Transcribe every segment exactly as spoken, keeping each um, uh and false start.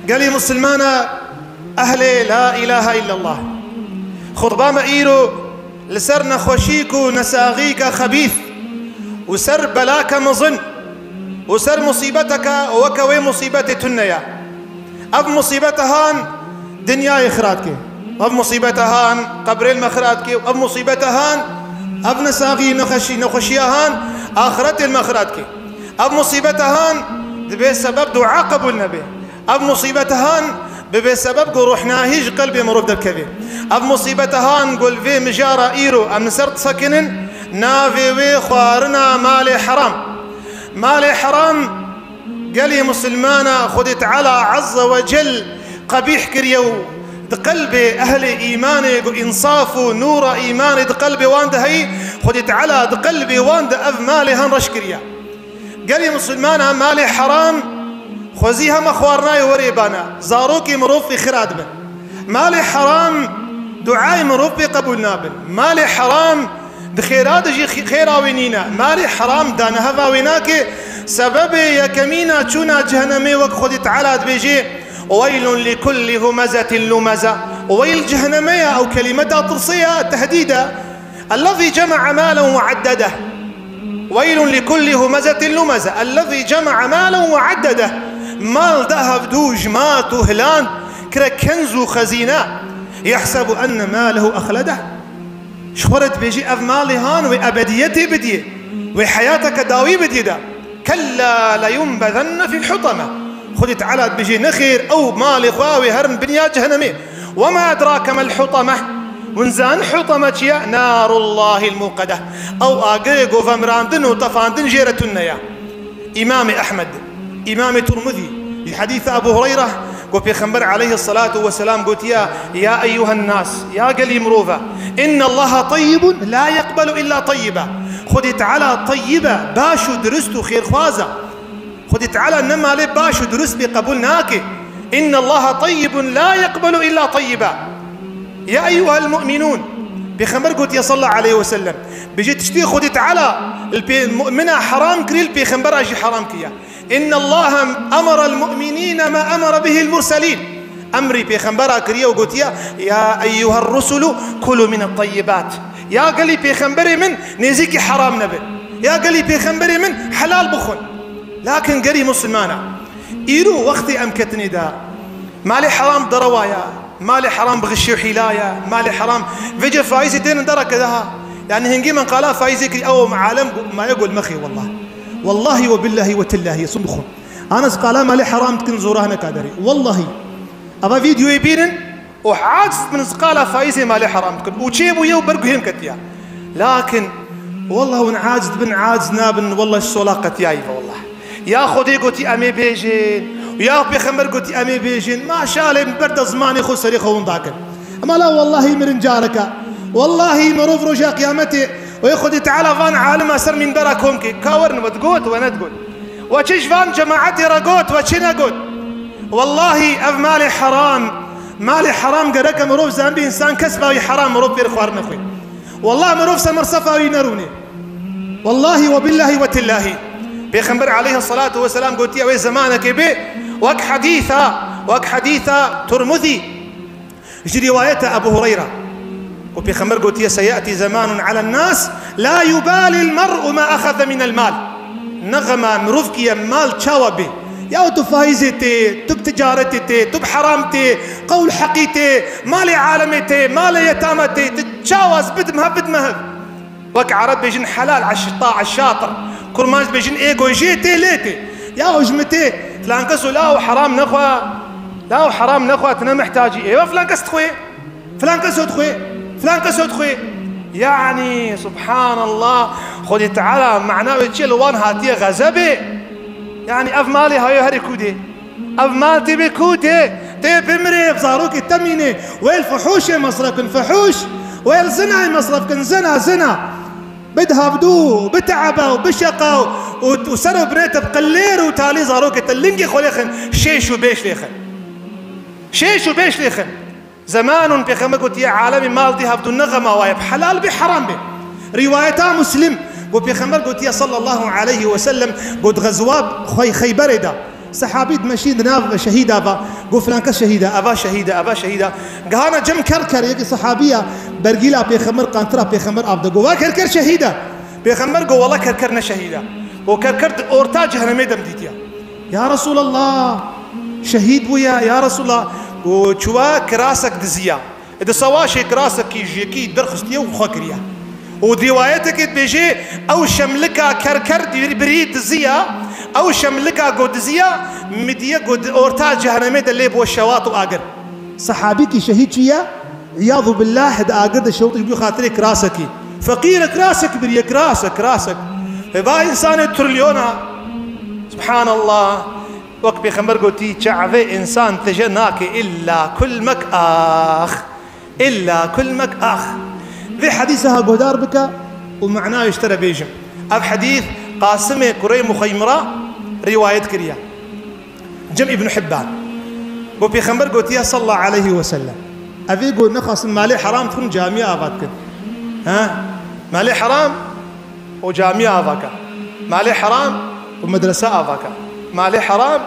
Gelî Musulmana ehlê la îlahe îllallah. Xutba me îro li ser nexweşîk û nesaxîka xebîth û ser belake mezin û ser musîbeteke weke wê musîbetê tune ye. Ev musîbete han dinyayê xira dike. Ev musîbete han qebrên me xira dike. Ev musîbete han, ev nesaxî, nexweşî, nexweşiya han axretên me xira dike. Ev musîbete han dibê sebeb dua qebûl nebe. Ev musîbete han bibê sebeb ku ruhnahî ji qelbê mirov derkeve. Ev musîbete han ku li vê mijara îro em li ser disekinin, navê wê xwarina malê heram. Malê heram gelî Musulmana Xwedê Teala Azze ve Cel qebîh kiriye û di qelbê ehlê îmanê ku însaf û nûra îmanê di qelbê wan de heyî, Xwedê Teala di qelbê wan de ev malê han reş kiriye. Gelî Musulmana malê heram xwezî hema xwarinayê werê bana, zarokê mirov pê xira dibin. Malê heram duayê mirov pê qebûl nabin. Malê heram di xêra de jî xê-, xêra wê nîne. Malê heram daneheva wê nake. Sebebê yekemîna çûna cehenemê wek Xwedê Teala dibêje, "Weylun li kulli humezetin lumeze." Weyl ceheneme ye, ew kelîmeta tirsê ye, tehdîd e. "Ellezî cema'a malen ve addedeh." "Weylun li kulli humezetin lumeze. Ellezî cema'a malen ve addedeh." Mal da hevdû, jmat û hiland, kire kenz û xezîne. "Yehsebu enne malehu ehledeh." Ji xwe re dibêjî, ev malê han wê ebediyetê bidiyê, wê heyateke dawî bidiyê de. "Kella leyunbezenne fil huteme." Xwedê Teala dibêjê, nexêr, ew malê xwe wê herin binya cehenemê. "Ve ma edrake mel huteme." Hûn zanin huteme çi ye? "Narullahil muqedeh." Ew agirê ku vemirandin û tefandin jê re tune ye. Îmamê Ehmed, Îmamê Tirmidî, ji hedîsa Ebû Hureyre, ku Pêxember aleyhisselatu vesselam gotiye, "Ya eyyuhen nas, ya gelî mirov e, innallaha tayyibun la yeqbelu illa tayyiba." Xwedê Teala tayyib e, baş û dirust û xêrxwaz e. Xwedê Teala ne malê baş û dirust pê qebûl nake. "Innallaha tayyibun la yeqbelu illa tayyiba." Ya eyyuhel mu'minun. Pêxember gotiye sallallahu aleyhi ve sellem, bêje tiştê Xwedê Teala li pê mu'mina heram kirî, li pêxembera jî heram kiriye. "Innallaha emerel mu'minîne ma emere bihil murselîn." Emrî pêxembera kiriye û gotiye, "Ya eyyuher rusulu kulu minet tayyibat." Ya gelî pêxemberê min nêzîkî heram nebin. Ya gelî pêxemberê min helal bixwin. Lakin gelî musulmana, îro wextê em ketinê de, malê heram derewa ye, malê heram bi xişê û hîla ye, malê heram vêce faîzê tênin dereke daha. Yani hingî min qala faîzê kirî, ew alem maye gol mexê wallah. Wallahî we billahî we tillahî, sun dixwim. Ana ez qala malê heram dikin, zora hineka derê. Wallahî. Eva vîdeoyê bînin, û aciz bin, ez qala faîzê malê heram dikin. Û çê bûye û ber guhê min ketiye. Lakin, wallah, hûn aciz bin, aciz nabin, wallah, ji sola qetiyayî ve, wallah. Ya Xwedê gotî em ê bêjin, û ya Pêxember gotî em ê bêjin. Maşallah, em ber de zimanê xwe serê xwe winda kin. Ema la, wallahî, mirin careke. Wallahî, mirov roja qiyametê, wê Xwedê Teala van alima ser minbera kom ke, ka werin we digot, we nedigot. We çi ji van cemaetê re got, we çi negot. Wallahî, ev malê heram, malê heram gereke mirov zanibî, însan kesba wî heram, mirov pêr xwarin nexwî. Wallah, mirov semersefa wî nerûnê. Wallahî we billahî we tillahî. Pêxember aleyhisselatu vesselam gotiye, wê zemanekê bê, wek hedîsa, wek hedîsa Tirmidî, ji rîwayeta Ebu Hureyra, ku Pêxember gotiye, "Seyati zemanun alen nas, la yubalil mer'u ma axaze minel mal." Ne xema mirov kiye mal çawa bê. Ya tu faîzê tê, tu bi ticaretê tê, tu bi heram tê, qewl heqî tê, malê alemê tê, malê yetama tê, tu çawa ez bidim hev, bidim hev. Wek Ereb bêjin helal eşta, eşatir. Kurmanc bêjin ê ku jê tê lê tê. Ya ji min tê, filan kes û la û heram nexwe, la û heram nexwe, tu ne mihtacî. Êwa filan kes dixwe. Filan kes dixwe, filan kes dixwe. Yani, subhanallah, Xwedê Teala mana wê çi ye, li wan hatiye xezebê. Yani, ev malê hayo herî kûdê. Ev mal tê bê kûdê, tê bimrê, bi zarokê te mînê. Wê li fuhuşê mesref kin, fuhuş. Wê li zinayê mesref kin, zina, zina. Bid hevdû, biteebe û bişeqa û, û ser û birê te bi qilêr û talî zarokê te lingê xwe lêxin, şêş û bêş lêxin. Şêş û bêş lêxin. Zemanun Pêxember gotiye, alemê mal dî hevdû ne xema waye, bi helal bê, heram bê. Rîwayeta Muslim, got Pêxember gotiye sallallahu aleyhi ve sellem, got xezwa Xey-, Xeyberê de, Sehabî dimeşîn di nav şehîda va, got, filan kes şehîd e, eva şehîd e, eva şehîd e. Gihana cem Kerker, yekî sehabî ya, bergîla pêxember, qantira pêxember av de. Got, va Kerker şehîd e. Pêxember got, wela Kerker ne şehîd e. Got, Kerker di orta cehennemê de min dîtiye. Ya Resulallah, şehîd bûye, ya Resulallah. Got, çûye kirasek diziya. Di sewaşê kirasekî ji yekî derxistiye û xwe kiriye. Û di riwayetekê dibêje, ew şemlika Kerker di birî diziya, ew şemlika ku diziya, min diye ku di orta cehennemê de lê bû şewat û agir. Sehabîkî şehîd çûye, îyadu billah, di agir de şewat û ji bo xatirê kirasekî. Feqîr e, kirasek biriye, kirasek, kirasek. E, va însanê trilyona. Subhanallah. Wek Pêxember gotî, çavê însan tije nake illa kulmek ax. Îlla kulmek ax. Vê hedîsa ha guhdar bike û manayê ji te re bêjim. Ev hedîs Qasimê kurê Muxeymira rîwayet kiriye. Cem Îbn Hibban. Bo Pêxember gotiye sallallahu aleyhi ve sellem. Evê got nexwastin malê heram dixwin camiya ava dikin. Ha? Malê heram û camiya ava ke. Malê heram û medrese ava ke. Malê heram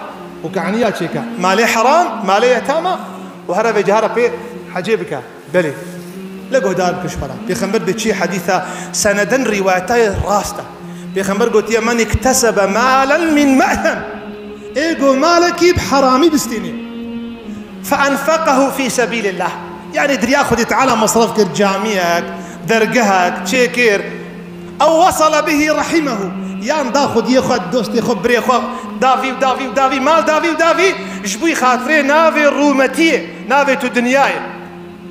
û kaniya çêke. Malê heram, malê yetama û here vê cihara pê hecê bike. Belê. Le guhdar bikin ji xwe re. Pêxember bi çi hedîsa seneden rîwayeta rast e. Pêxember gotiye, "Men iktesebe malen min me'sem." Ê go malekî bi heramî bistînî. Fe enfeqehu fî sebîlillah. Yanî diriya Xwedê Teala mesref kir, camiyek, dergehek, çêkir. Ew wesele bihî rehimehu. Yan da xwediyê xwe, dostê xwe, birê xwe, davî û davî û davî, mal davî û davî, ji bo xatirê navê rûmetiyê, navê tu dinyayê.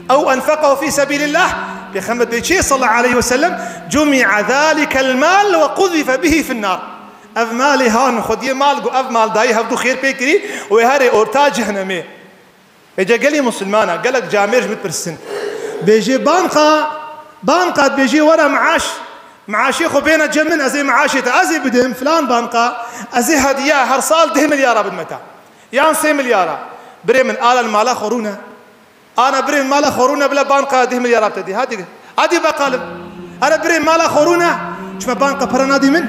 Ew enfeqehu fî sebîlillah, Pêxember bê çê sallallahu aleyhi ve sellem, cumi'a zalikel mal ve quzife bihî fin nar. Ev malê han, xwediyê mal got, ev mal dayî hevdu xêr pê kirî û ê herê orta cehennemê. Êca gelî musulmana, gelek camêr ji min pirsin. Bêjê banqa, banqa dibêjê were maaş, maaşê xwe bêne cem min, ez ê maaşê te, ez ê bidim, filan banqa, ez ê hediya her sal deh milyara bidime te. Yan sê milyara. Birê min, ala li mala xwe rûne. Ana birê mala xwe rûne bila banka deh milyara te dî. Hadi, hadi bakalım. Ara birê mala xwe rûne. Çima banka para nadî min?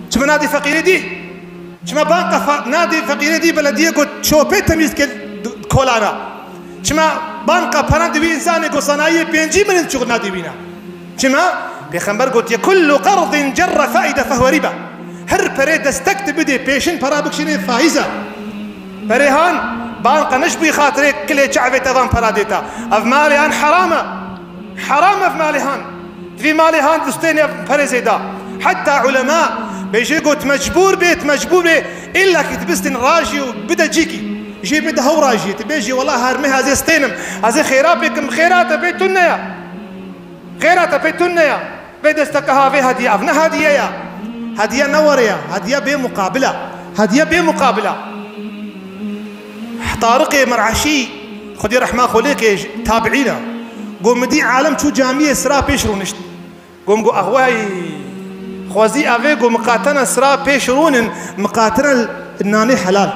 Çima nadî feqîrê dî? Çima banka fa-, nadî feqîrê dî, belediye got çöpe temiz kir kolana? Çima banka para di wî insanê ku sanayiyê pêncî mirin çûk nadî wîna? Çima? Pêxember gotiye, "Kullu qerdin cerre faide fehuve riba." Her perê destek tu bidê, pêşin para bikişînê, faiz e. Perê han, banka ne ji bo xatirê kilê çavê te van para dê te. Ev malê han heram e. Heram ev malê han. Divê malê han distêne ev perê zêda. Heta ulema bêjê got mecbûr bê, mecbûr bê, illa ki tu bistin rajî û bide cîkî. Jê bide hew rajî. Tu bêjî, "Wela her meh ez ê stênim. Ez ê xêra pê kim." Xêra te pê tune ye. Xêra te pê tune ye. Vê desteke ha vê hediye, ev ne hediye ye. Hediye ne were ye. Hediye bê muqabil e. Hediye bê muqabil e. Tariqê Meraşî, Xwedê rehma xwe lê ke, tabiîn e. Got, "Min dî alem çû camiyê sira pêş rûnişt." Got, "Min got, axwey, xwezî evê got, miqatene sira pêş rûnin, miqatene nanê helal."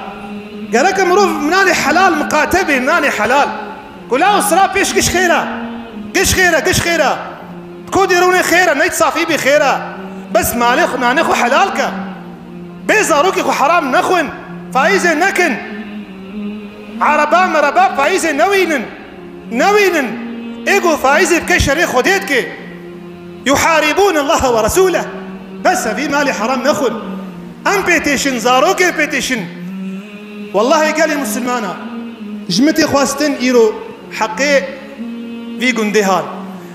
Gereke mirov nanê helal miqate bê, nanê helal. Gula û sira pêş giş xêr e. Giş xêr e, giş xêr e. Ko dê rûnê xêr e, neyt safî bê xêr e. Bes malê xwe, nanê xwe helal ke. Bê zarokê xwe heram nexwin. Faîzê nekin. Araba meraba faîzê newînin. Newînin. Ê ku faîzê bike şerê Xwedê dike. Yuharibûne Allahe ve Resûleh. Bes evî malê heram nexwin. Em pê têşin, zarokê pê têşin. Wellahî gelê misilmana, ji min tê xwestin îro heqê vî gundê hal.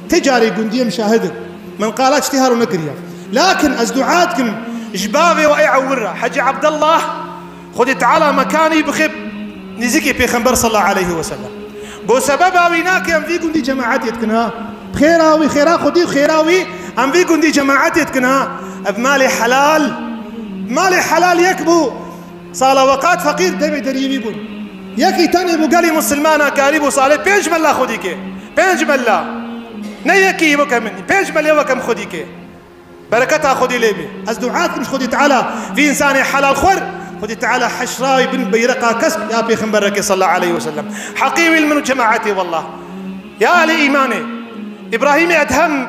Ti carê gundiyê min şahid in. Min qala çi tê hal û nekiriye. Lakin ez dua dikim ji bavê we ê ewil re, Hecî Ebdullah, Xwedê Teala mekanî bixe nêzîkê Pêxember sallallahu aleyhi ve sellem. Got, sebeba wî nake em vî gundî cemaetê dikin ha. Bi xêra wî, xêra Xwedî û xêra wî em vî gundî cemaetê dikin ha. Ev malê helal, malê helal yek bû. Sala weqat feqîr devê deriyê wî bûn. Yekî tenê bû gelî misilmana karî bû salê pênc mela xwedî kê. Pênc mela. Ne yekî weke min, pênc melê weke min xwedî kê. Bereketa Xwedê lê bê. Ez dua dikim ji Xwedê Teala vî însanê helal xwer, Xwedê Teala heşra wî bin beyreqa kesk ya Pêxember reke sallallahu aleyhi ve sellem. Heqî wî li min û cemaetê wallah. Ya alê îmanê. Îbrahîmê Edhem,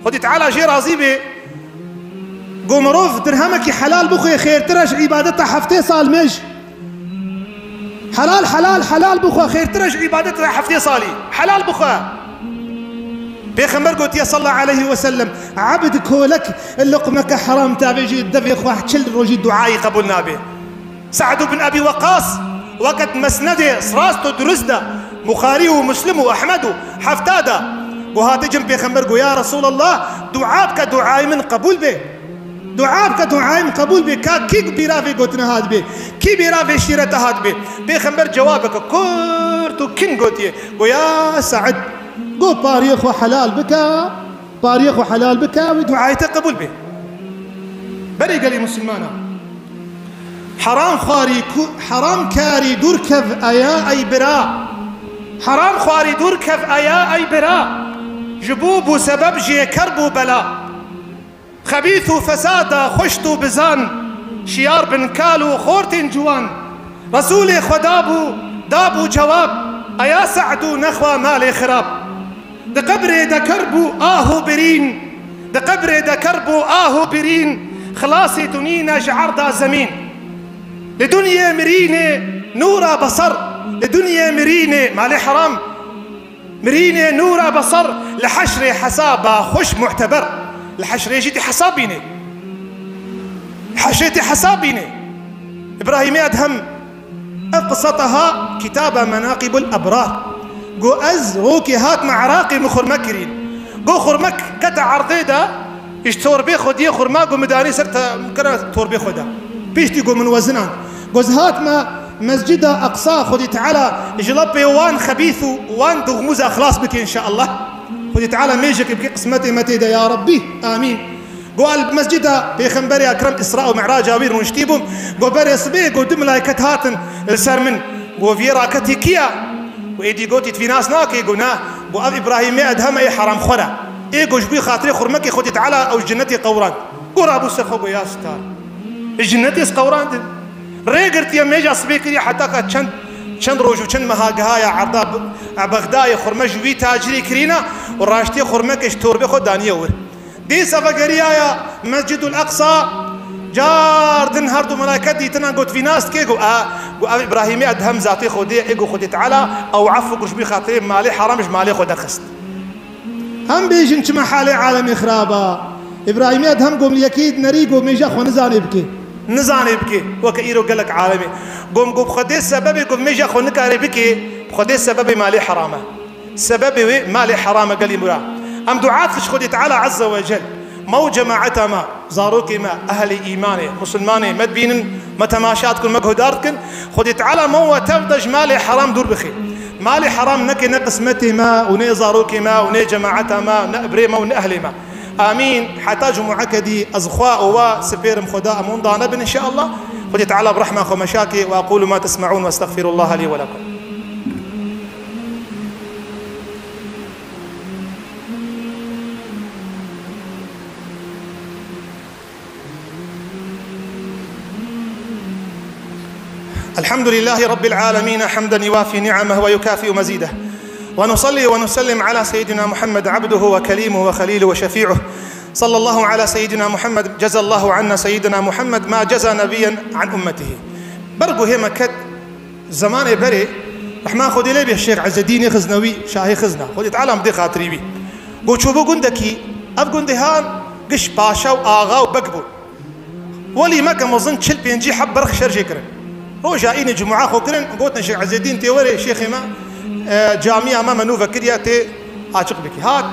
Xwedê Teala jê razî bê, Go mirov dirhemekî helal bixwe xêrtir e ji îbadeta heftê sal mêj. Helal, helal, helal bixwe xêrtir e ji îbadeta heftê salî. Helal bixwe. Pêxember gotiye sallallahu aleyhi ve sellem, ebd kolek luqmeke heram tavêjî devê xwe çil rojî duayî qebûl nabe. Se'd bin Ebî Weqqas, weket mesnedê rast û durist de, Buxarî û Muslim û Ehmed û hefta de, go hate cem Pêxember go, ya Resûlallah, dua bike, duayê min qebûl be. Dua bike, duayê min qebûl be. Ka kî bîra vê gotina hat be? Kî bîra vê şîreta hat be? Pêxember cewabeke kurt û kin gotiye. Go, ya Se'd, go pariyê xwe helal bike, pariyê xwe helal bike, wê duayê te qebûl be. Berê gelî misilmana. Heram xwarî ku, heram karî dûr kev eya ey bira. Heram xwarî dûr kev eya ey bira. Ji bo bû sebeb jê kerb û bela. Xebîs û fesada xweşt û bizan. Şiyar bin kal û xortên ciwan. Resûlê Xweda bû, dabû cewab. Eya Se'd û nexwa malê xirab. Di qebrê de ker bû ah û birîn, di qebrê de ker bû ah û birîn, xilasê tu nîne ji erda zemîn. Li dinyê mirînê nûra beser, li dinyê mirînê, malê heram, mirînê nûra beser, li heşrê hesaba xweş mu'teber, li heşrê jî tê hesab bînê. Heşrê tê hesab bînê. Îbrahîmê Edhem Ev qisa te ha kitaba Menaqibul Ebrar. Go ez rokê hatime Iraqê min xurme kirîn. Go xurmek kete erdê de, ji torbê xwe diyê xurma go min danî ser te kira torbê xwe de. Piştî go min wezinan. Go ez hatime Mescida Aqsa, Xwedê Teala ji lepê wan xebîs û wan duxmûza xilas bike înşeallah. Xwedê Teala mêjekê bike qismetê me tê de ya Rabbî. Amîn. Go el mescida Pêxemberê Ekrem Îsra û Mi'raca wî rûniştî bûm. Go berê sibê, go du melaiket hatin li ser min. Go vî raketî kiya? Go êdî gotî, tu vî nas nakê? Go na. Go ev Îbrahîmê Edhem ê heramxwer e. Ê go ji bo xatirê xurmekê Xwedê Teala ew ji cinnetê qewrand. Go rabû ser xwe, go ya sitar. Ji cinnetê ez qewrandin. Rê girtiye, mêja sibê kiriye heta ka çend, çend roj û çend meha gihaya erda Be-, Bexdayê xurme ji wî tacirî kirîna û raştiye xurmekê ji torbê xwe daniye wir. Dîsa vegeriyaya Mescidul Eqsa, car din her du melaiket dîtina, got, vî nas dikê? Got, a, got, ev Îbrahîmê Edhem zatê Xwedê, ê got, Xwedê Teala ew efû kir ji bo xatirê malê heram ji malê xwe derxist. Em bêjin çima halê alemê xirab a? Îbrahîmê Edhem got, min yekî nerî got, mêja xwe nizanê bikê. Nizanê bikê, weke îro gelek alemê. Got, got, bi Xwedê sebebê got, mêja xwe nikarê bikê, bi Xwedê sebebê malê heram e. Sebebê wê malê heram e gelî mura. Em dua dikin ji Xwedê Teala Azze ve Cel. Me û cemaeta me, zarokê me, ehlê îmanê, musulmanê me dibînin, me temaşa dikin, me guhdar dikin. Xwedê Teala me û we tev de ji malê heram dûr bixê. Malê heram neke ne qismetê me û ne zarokê me û ne cemaeta me, ne birê me û ne ehlê me. Amîn. Heta cumueke dî ez xwe û we sipêrim Xweda, em winda nebin înşeallah. Xwedê Teala bi rehma xwe meşakê. Ve aqulu ma tesme'ûn ve estexfirullaha lî ve lekum. الحمد لله رب العالمين، حمدا يوافي نعمه ويكافئ مزيده. ونصلي ونسلم على سيدنا محمد عبده وكليمه وخليله وشفيعه. صلى الله على سيدنا محمد، جزى الله عنا سيدنا محمد ما جزى نبيا عن أمته. Ber ku hê me ket zemanê berê, rehma Xwedê lê bê, Şêx Ezzedînê Xiznewî, Şahê Xizna, Xwedê Teala em dê xatirî wî. Got çûbû gundekî, ev gundê han giş paşa û axa û beg bûn. Welî me ke mezin çil pêncî heb berx şer jê kirin. Roja înê cumûa xwe kirin, gotin Şêx Ezzedîn tê werê, şêxê me, e, camiya me me nû vekiriye tê açiq bikî. Hat,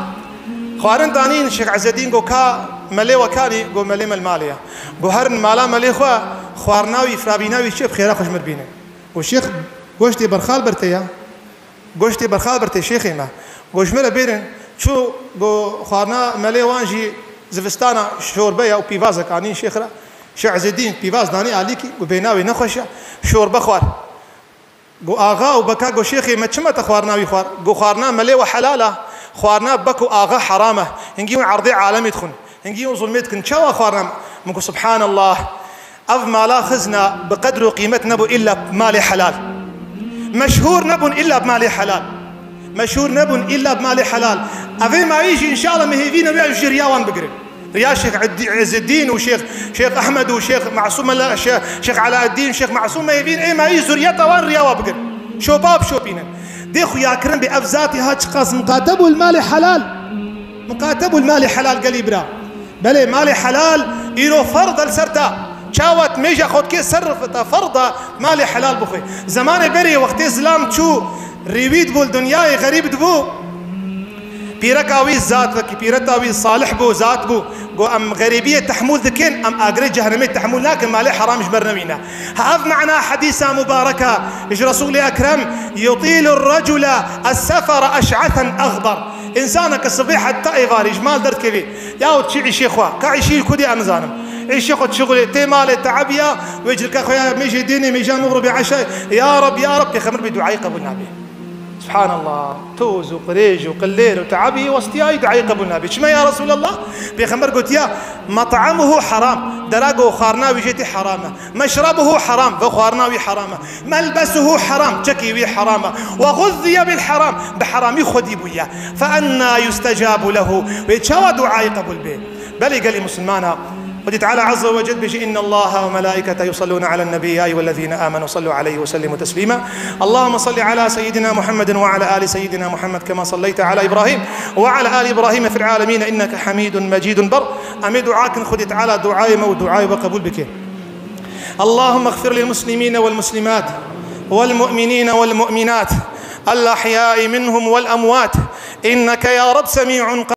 xwarin danîn, Şêx Ezzedîn got ka melê we kanî? Got melê me li malê ye. Got herin mala melê xwe, xwarina wî, firabîna wî çi ye, bi xêra xwe ji min bînin. Got şêx, goştê berxal ber te ye. Goştê berxal ber tê şêxê me. Got ji min re bêrin, çû, got xwarina melê wan jî zivistana şorbe ya û pîvazek anî şêx re. Şêx Ezedîn pîvaz danî alîkî, got bêhna wê nexweş e, şorbe xwar. Got axa û beka, got şêxê me, çima te xwarina wî xwar? Got xwarina melê we helal e, xwarina bek û axa heram e. Hingî hûn erdê alemê dixwin. Hingî hûn zulmê dikin. Çawa xwarina? Min got subhanallah. Ev mala xizna bi qedr û qîmet nebû illa bi malê helal. Meşhûr nebûn illa bi malê helal. Meşhûr nebûn illa bi malê helal. Evê mayî jî înşallah me hêvî ne wê ev jê riya wan bigirin. Riya Şêx Eddî-, Îzzeddîn û Şêx, Şêx Ehmed û Şêx Masûm Ela-, Şê-, Şêx Elaeddîn, Şêx Masûm Meyvîn, ê me î zuriyeta wan riya wa bigirin. Şopa bişopînin. Dê xuyakirin bê ev zatî ha çiqas miqate bû li malê helal. Miqate bû li malê helal gelî bira. Belê malê helal îro ferz e li ser ta. Çawa tu mêja xwe dikê serrif ta ferz e malê helal bixwe. Zemanê berê wextê zilam çû rîwî dibû li dinyayê xerîb dibû. Pîreka wî zat vekî, pîreta wî salih bû, zat bû. Got, em xerîbiyê tehmûl dikin, em agirê cehenemê tehmûl nakin, malê heram ji ber newîne. Ha ev mana hedîsa mubareka ji Resûlê Ekrem, "Yutîlu recula es-sefera eş'asen axber." Însaneke sibê heta êvarî ji mal derdikevî. Ya çi îşê xwe, ka îşî ku dê em nizanim. Îşê xwe şixulê tê malê teebiya, wê cilka xwe ya mêjê dênê mêja mixribê eşay. Ya Reb, ya Reb, pêxember bê duayê qebûl nabê. Subhanallah. Toz û qirêj û qilêr û teabî westiyayî duayê qebûl nabê. Çima ya Resulallah? Pêxember gotiya, "Mat'amuhu haram." Dera ku xwarina wî jê tê heram e. "Meşrabuhu haram." Ve xwarina wî heram e. "Melbesuhu haram." Çekî wî heram e. "Ve guzziye bil haram." Bi heramî xwedî bûye. "Fe enna yustecabu lehu." Wê çawa duayê qebûl bê? Belê gelî musulmana. Xwedî Teala Azze ve Cel bêje, "İnne Allaha ve melaikete yusallûne alen nebiyyi, ya eyyühellezîne amenu sallu aleyhi ve sellimu teslîma. Allahümme salli ala seyyidina Muhammedin ve ala ali seyyidina Muhammed kema salleyte ala İbrahim ve ala ali İbrahim fil alemine inneke hamidun mecidun ber." Em ê dua kin Xwedî Teala duayê me û duayê we qebûl bike. اللهم اغفر للمسلمين والمسلمات والمؤمنين والمؤمنات الأحياء منهم والأموات إنك يا رب سميع